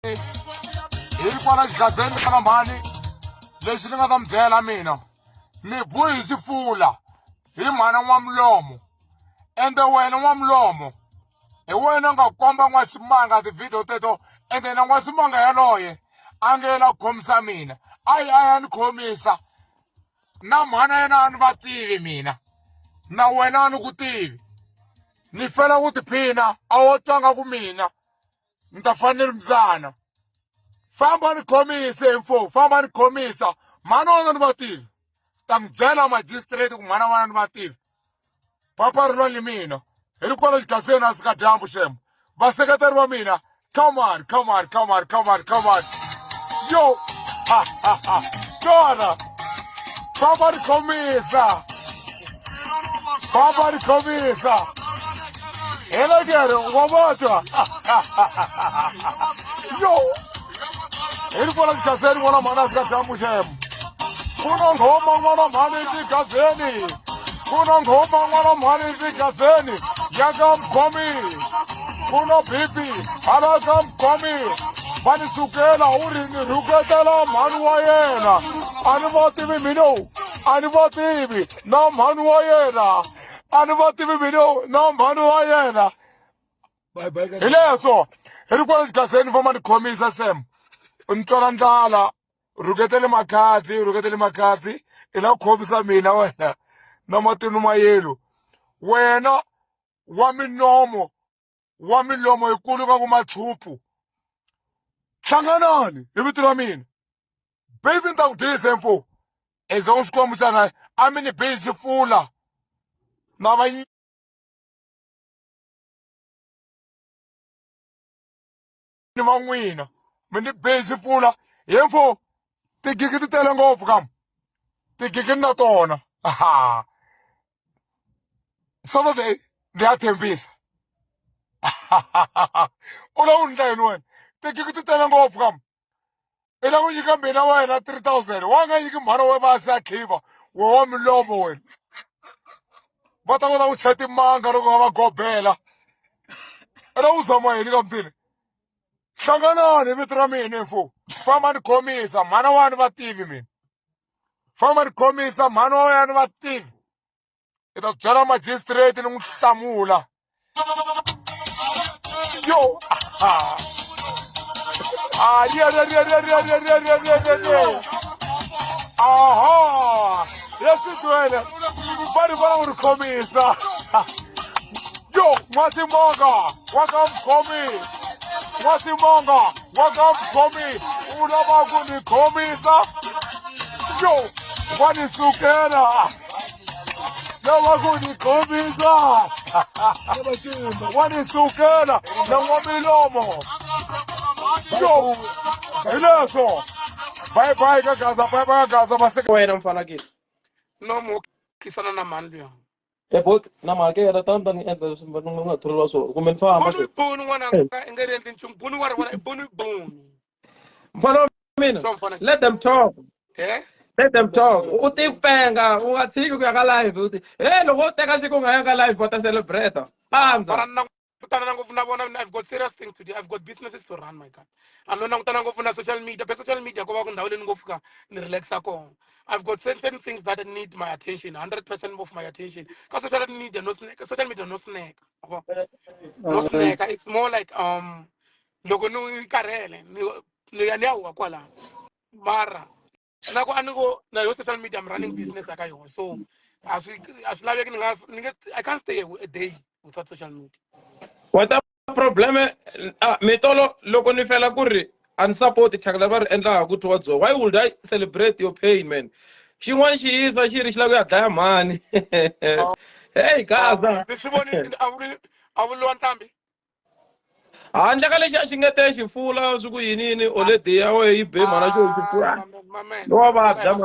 Hi ri kwala xigadzeni n'wana mhani, lexi ni nga ta mi byela mina ni buhi hi xifula hi mhana n'wamilomo, ende wena n'wamilomo hi wena u nga komba n'waximanga ti-video teto, ende na n'waximanga yaloye a nge la ku khomisa mina, a yi a ya ni khomisa na mhana yena a ni va tivi mina na wena a ni ku tivi, ni fela ku tiphina a wo twanga ku mina ni ta fana ni ri mbyana. Famba ni khomise hi mfo, famba ni khomisa mhana wena ni va tivi, ta n'wi byela magistrate ku mhana wena ni va tivi. Papa ri lwa ni mina hi ri kwala xigazeni a sika dyambu xem vaseketeri va mina, come on, come on, come on, come on, come on, yo ha ha ha, tona famba ri khomisa, famba ri khomisa helekere wa vatwa yo hi ri kwala xigazeni n'wana mhani a sika dyambu xem ku na nghoma n'wana mhani xigazeni ku na nghoma n'wana mhani xigazeni ya ka mkhomi ku na bibi hala ka mkhomi va ni sukela u ri ni rhuketela mhani wa yena a ni va tivi mina a ni va tivi na mhani wa yena a ni va tivi mina na mhani wa yena. Hi leswo hi ri kwala xigazeni famba ni khomisa sam u ni twela ndlala rhuketele makhadzi rhuketele makhadzi i la ku khomisa mina wena na matinu ma yelo wena wa minomo wa milomo yikulu ka ku matshupu hlanganani hi vito ra mina baby ni ta ku dyisa mfo eze u xikwembu xana a mi ni bihi xifula na va ni va n'wina mi ni bihi xifula hi mfo tigigi ti tele ngopfu kam tigigi ni na tona ha Saturday ni ya tshembisa u lava ku ndla yini wena tigigi ti tele ngopfu kam i lava ku nyika mina wena 3000 wa nga nyiki mhana wa va se a khiva we wa milomo wena va ta kota ku chaya timanga loko nga va gobela i lava ku zama yini ka mutini hlanganani hi vito ra mina mfo famba ni khomisa mhana wa ni va tivi mina famba ni khomisa mhana wa wena ni va tivi i ta byela magistrate ni n'wi hlamula yo ah ria ria ria ria ria ria ria ria ria ria ria aha yesitwele va ri va lava ku ri khomisa yo n'watimanga wa ka mukhomi n'watimanga wa ka mukhomi u lava ku ni khomisa yo wa ni sukela lava ku ni khomisa wa ni sukela na n'wamilomo yo hi leswo bye bye ka gaza bye bye ka gaza vaseke wena mfanakile nomo kisana na mhani luya e bot na mhakela tani ta ni endla leswi ni nga thoriwa swona kumbe ni famba bunu bunu n'wana i nge ri endli nchumu bunu wa ri vona i bunu bunu mfana wa mina let them talk eh let them talk u ti penga u nga tshiki ku ya ka live u ti he loko u teka siku u nga ya ka live va ta celebrate pandza langutana na ngopfu na vona. I've got serious things to do, I've got businesses to run, my God. A no langutana ngopfu na social media pe social media ko va ku ndhawu leyi ni ngo fika ni relaxa kona. I've got certain things that need my attention, 100% of my attention. Ka social media no snack, social media no snack, no snack. It's more like loko ni karhele ni ya ni ya huwa kwalano mara na ku a ni ko na yo social media, I'm running business aka yona, so a swi laveki ni nga ni nge I can't stay a day without social media. Wa ta probleme ah, mitolo loko ni fela ku ri a ni support thyaka leri va ri endlaka towards why would I celebrate your pain, man? Xin'wana xi yisa xi ri xi lava ku ya dlaya mhani. Hey gaza ni swi vonile a vuli a vuliwa ntambi handle ka lexi a xi nge te xifula swi ku yini yini oledi ya wehe yi be mhana xo xifula wa vabya.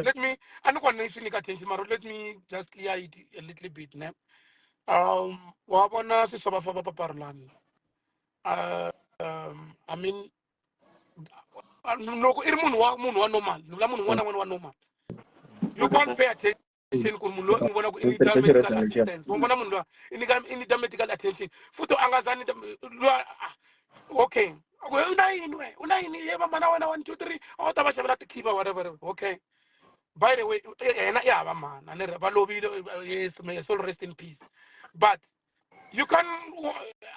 Let me a ni kona swi nyika attention mara let me just clear it a little bit ne. Wa vona swi swa va paparulani. I mean, loko i ri munhu wa normal, ni vula munhu un'wana na un'wana wa normal, you can't pay attention ku ri munhu loyi u n'wi vona ku i need medical assistance. Wa vona munhu loyi i need medical attention futhi a nga za ni loyi. Okay, u na yini we, u na yini ye vamana wena? 1 2 3, a wu ta va xavela tikhiva, whatever. Okay, by the way, yena i hava mhana, ni ri va lovile. Yes, may soul rest in peace. But you can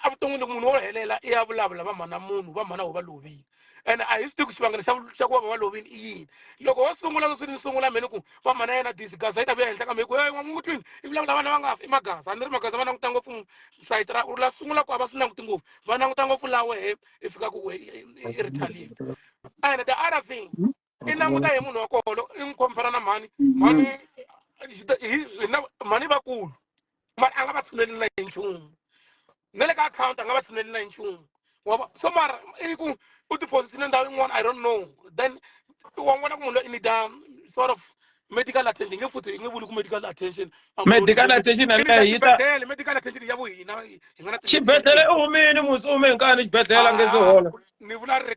evuton'wini munhu wo helela i ya vulavula va mhana, munhu va mhana wo va lovile, and a hi swi tivi ku xivangelo xa ku va va lovile i yini. Loko wo sungula sweswi ni sungula mheni ku va mhana yena disi gaza yi ta vuya henhla ka mehe ku hey, n'wan'wingu twini i vulavula vana va nga fi i magaza. A ni ri magaza va languta ngopfu sayiti ra la sungula ku a va swi languti ngopfu, va languta ngopfu la wehe i fika ku we i retaliate. And the other thing, i languta hi munhu wa kona, i n'wi compare na mhani. Mhani mhani vakulu mara a nga va tshuneli na hi nchumu, na le ka akhawunti a nga va tshuneli na hi nchumu wa so mara i ku u depositile ndhawu yin'wana, I don't know. Then wa vona ku munhu loyi i need sort of medical attention, nge futhi nge vuli ku medical attention. Medical attention yaleyo yi ta xibedhlele, medical attention ya vuhina hi nga na xibedhlele i humini musi, u hume hi nkani xibedhlele a nge se hola. Ni vula ri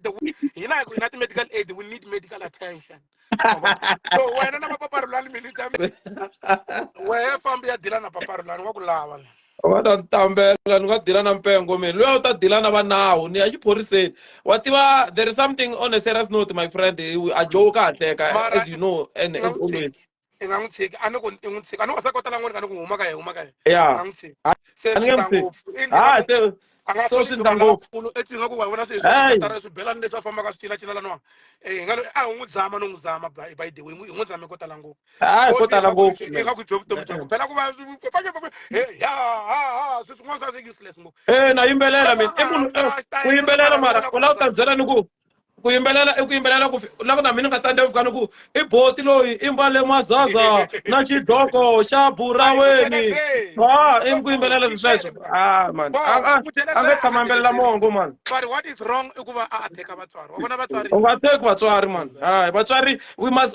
hina hi na ti-medical aid, we need medical attention. So wena na vapaparulani minita wehe fambi ya dila na paparulani wa ku lava. U nga ta tambela, ni nga dila na mpengo mina luya u ta dila na va nawu, ni ya xiphoriseni wa tiva. There is something on a serious note, my friend, a joke a hleka, as you know, and as always. I nga n'wi tshiki, a ni ku i n'wi tshiki, a ni ku sa kota lan'wani ka ni ku huma ka ye, huma ka ye. Ya, i nga n'wi tshiki se a ni nge n'wi tshiki. Ha se a nga so swi ndla ngopfu. Etwi nga ku wa vona swilo swa tara swibelani leswi va fambaka swi cina cina laniwa. Eh, nga a wu n'wi zama no n'wi zama. By the way, hi n'wi zame ko tala ngopfu. Hayi, ko tala ngopfu. I nga ku bya vutomi byakwe phela ku va ya ha ha swilo swin'wana swa useless ngopfu. Eh, na yimbelela mina i munhu ku yimbelela, mara u lava ku ta byela ni ku ku yimbelela i ku yimbelela ku la ku na mina nga tsandzeka fika ni ku i boti loyi i mbale mazaza na xidloko xa buraweni. Ha, i ku yimbelela sweswo. Ah man, a nga tshama yimbelela mongo man. But what is wrong i ku va a teka vatswari wa vona, vatswari. U nga teki vatswari man. Hayi, vatswari,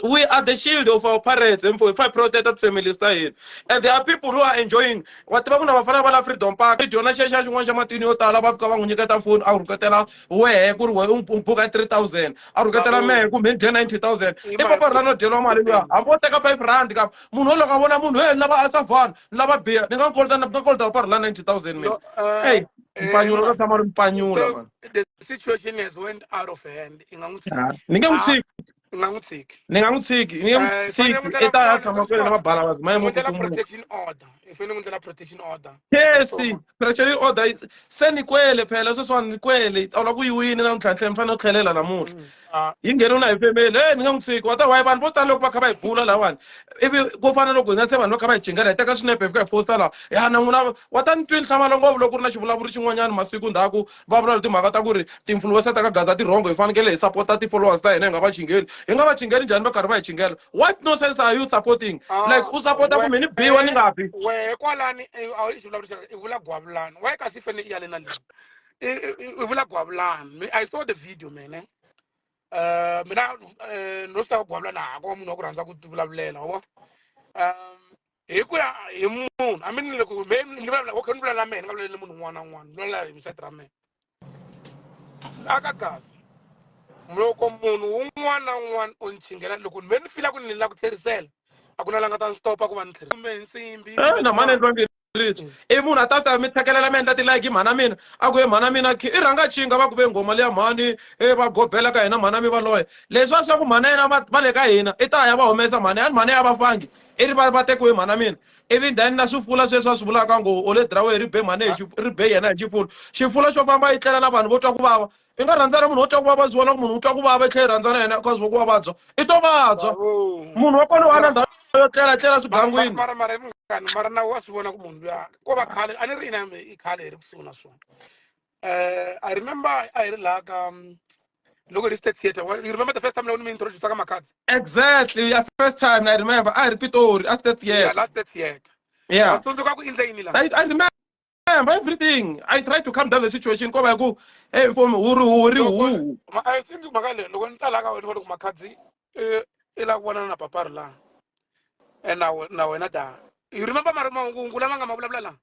we are the shield of our parents and if I protect families ta hina. And there are people who are enjoying. Wa tiva ku na vafana va la Freedom Park dyona xexa xin'wana xa matini yo tala, va fika va n'wi nyiketa foni, a rhuketela wehe ku ri wehe u buka 3000, a rhuketela mehe kumbe ni dye 90 000. I papa ri no dyeriwa mali luya, hambi wo teka R5 ka munhu wo loko a vona munhu he ni lava atsavhana, ni lava biya, ni nga n'wi kolota, ni nga kolota papa ri la 90 000 mina. Hey, mpanyula ka tshama ri mpanyula man. The situation has went out of hand. I nga n'wi tshiki. Ni nge n'wi tshiki. I nga n'wi tshiki. Ni nga n'wi tshiki, ni nge n'wi tshiki, i ta ya tshama kwele na mabalavazi ma ye mo protection order, i fanele n'wi endlela protection order. Yes, protection order se ni kwele phela sweswiwani, ni kwele u lava ku yi wini na ntlhantlha, mi fanele u tlhelela namuntlha. Yi ngheniwe na hi family. E ni nga n'wi tshiki wa ta why vanhu vo tala loko va kha va hi bula lawani, ivi ku fana loko hina se vanhu va kha va hi jingela, hi teka swinepe hi fika hi posta laha ya na n'wina. Wa ta ni twi ni hlamala ngopfu loko ku ri na xivulavuri xin'wanyana masiku ndzhaku va vula timhaka ta ku ri ti-influencer ta ka Gaza ti wrong, hi fanekele hi sapota ti-followers ta hina, hi nga va chingeli. Hi nga va chingeli njhani va karhi va hi chingela? What nonsense are you supporting? Like u sapota ku mi ni biwa ni nga bi. Wehe kwalani a wu xivulavuri xa i vula gwavulani why, kasi i fanele i ya le na le i vula gwavulani. I saw the video man. Mina no swi ta ku gwavulani ha ko munhu wa ku rhandza ku ti vulavulela wa vona. Hi ku ya hi munhu, a mi ni loko me ni vulavula, okay, ni vulavula mehe, ni nga vulavuli munhu un'wana na un'wana, ni vulavula hi side ra mehe aka Gaza. Loko munhu un'wana na un'wana o ni chingela, loko me ni fila ku ni lava ku tlherisela, a ku na la nga ta ni stopa ku va ni tlherisa kumbe nsimbi. Na mhani endliwangi rito i munhu a ta ta mi thekelela, mi endla ti-like mhana mina a ku ye mhana mina i rhanga chinga va ku ve nghoma liya mhani e va gobela ka hina mhana mi va loya leswiya swa ku mhana yena va le ka hina, i ta ya va humesa mhana yani, mhana ya va fangi i ri va tekiwe mhana mina. Ivi then na swifula sweswi a swi vulaka ngo o le drawe ri be mhana hi ri be yena hi xifula, xifula xo famba yi tlela na vanhu vo twa ku vava. I nga rhandza na munhu wo twa ku vava, swi vona ku munhu u twa ku vava, i tlhela i rhandza na yena cause vo ku wa vabya, i to vabya. Munhu wa kona wa na ndhawu yo tlela tlela swigangwini. Mara munghani, mara nawu wa swi vona ku munhu luya ko va khale a ni ri ina i khale hi ri kusuhi na swona. I remember a hi ri laha ka loko hi ri State Theatre. You remember the first time loko ni mi introduce ka Makhadzi? Exactly, yeah, first time I remember a hi ri Pitori a State Theatre. Yeah, la State Theatre. Yeah. Wa tsundzuka ku endle yini la? I remember everything. I tried to calm down the situation ko va ku hey mfomo hu ri hu ri hu. I think mhaka leyi loko ni tala ka wena loko Makhadzi i lava ku vonana na papari laha and na wena da, you remember mara mahungu lama nga ma vulavula laha?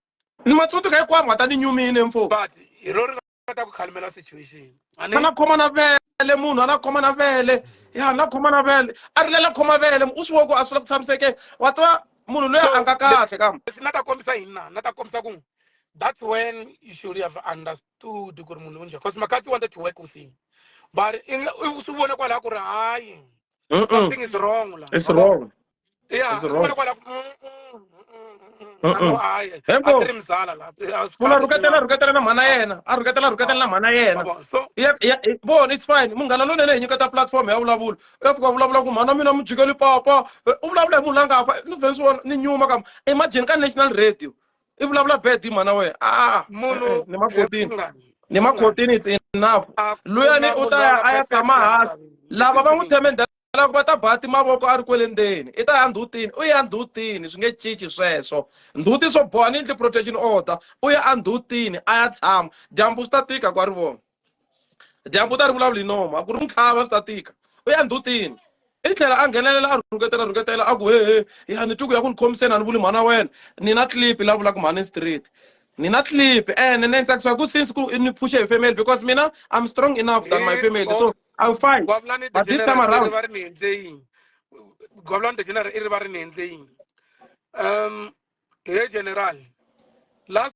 Ni ma tsundzuka hinkwavo nga ta ni nyumile mfo. But hi ro ri nga ta ku khalimela situation. A na khoma na vele munhu, a na khoma na vele ya na khoma na vele, a rilela khoma vele, u swi vona ku a swi la ku tshamiseke. Wa tiva munhu loyi a nga kahle kam. Na ta kombisa yini na ta kombisa ku That's when you should have understood ku ri munhu unjhani, because Makhadzi wanted to work with him, but i swi vone kwalaho ku ri hayi, something is wrong la. It's Ma vona? wrong. Yeah, It's swi wrong. vone kwalaho ku, na no hayi, a Hembo. ti ri mzala la, a swi Pfula kahle rhuketela, swin'wana. rhuketela na mhana yena, a rhuketela, rhuketela na mhana yena. Ma vona? So Ya, ya, vona, it's fine. Munghana lonene hi nyiketa platform ya vulavula. U ya fika vulavula ku mhana mina mi jikeli papa. U vulavula hi munhu la nga fa. Ni vhe swi vona ni nyuma ka imagine ka national radio. I vulavula bad hi mhana wena. Ah, munhu ni makotini. munghana, Ni makotini, it's enough. a ku Luyani na u munhu ta la ya nga a ya perfect tshama la hansi. misaveni. Lava va Listen n'wi to me. themendela ku va ta ba mavoko a ri kwele ndzeni. I ta ya ndzhutini, u ya ndzhutini, swi nge cinci sweswo. Ndzhuti swo boha ni endli protection order, u ya endzhutini a ya tshama. Dyambu swi ta tika ku a ri vona. Dyambu u ta ri vulavula hi nomu, a ku ri n'wi tlhava swi ta tika. U ya ndzhutini. I tlhela a nghenelela a rhuketela rhuketela a ku he he, ya ni twi ku ya ku ni khomiseni a ni vuli mhana wena. Ni na clip la vulaka mhani street. Ni na clip ene ni tsakisiwa ku since ku ni phushe hi family, because mina I'm strong enough than my Hi family, so I'll fight. Gwavulani the But this time General i around, ri va ri ni endle yini? Gwavulani the General i ri va ri ni endle yini? He General, last